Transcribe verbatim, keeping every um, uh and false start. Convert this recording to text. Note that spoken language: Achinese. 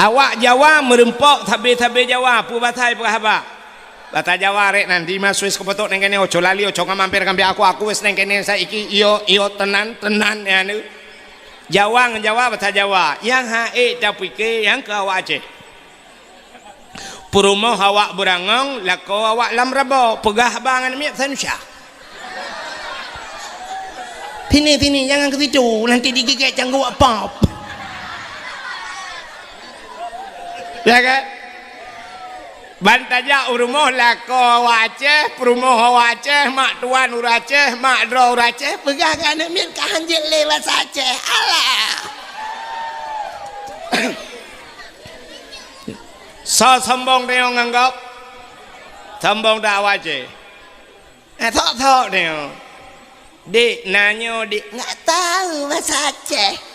Awak Jawa meureumpok sabe-sabe Jawa, peue basa jipeugah haba. Basa Jawa rek nan, di Maswis keupotok neng kene, oco lali, oco ngamampir ngambi aku, aku wes neng kene saiki, iyo, iyo, tenan, tenan, ya, nu. Jawa ngon Jawa, basa Jawa. Nyang ha'e tapike, nyang keu awak Aceh. Peurumoh awak beurangong, lakoe awak lam rabo, peugah haba ngon miet sanusya. Sini, sini, jangan ke situ, nanti digigit cangguek pop. Ya kan? Ban tajak u rumoh lakoe awak Aceh, peurumoh awak Aceh, mak tuan ureueng Aceh, mak droe ureueng Aceh, peugah keu aneuk miet ka hanjeuet lé basa Aceh. Alah! Soe sombong tanyoe ngon gob? Sombong dak awak Aceh? Eh, sok-sok tanyoe. Dik, na nyoe, Dik. Nggak tahu bahasa Aceh.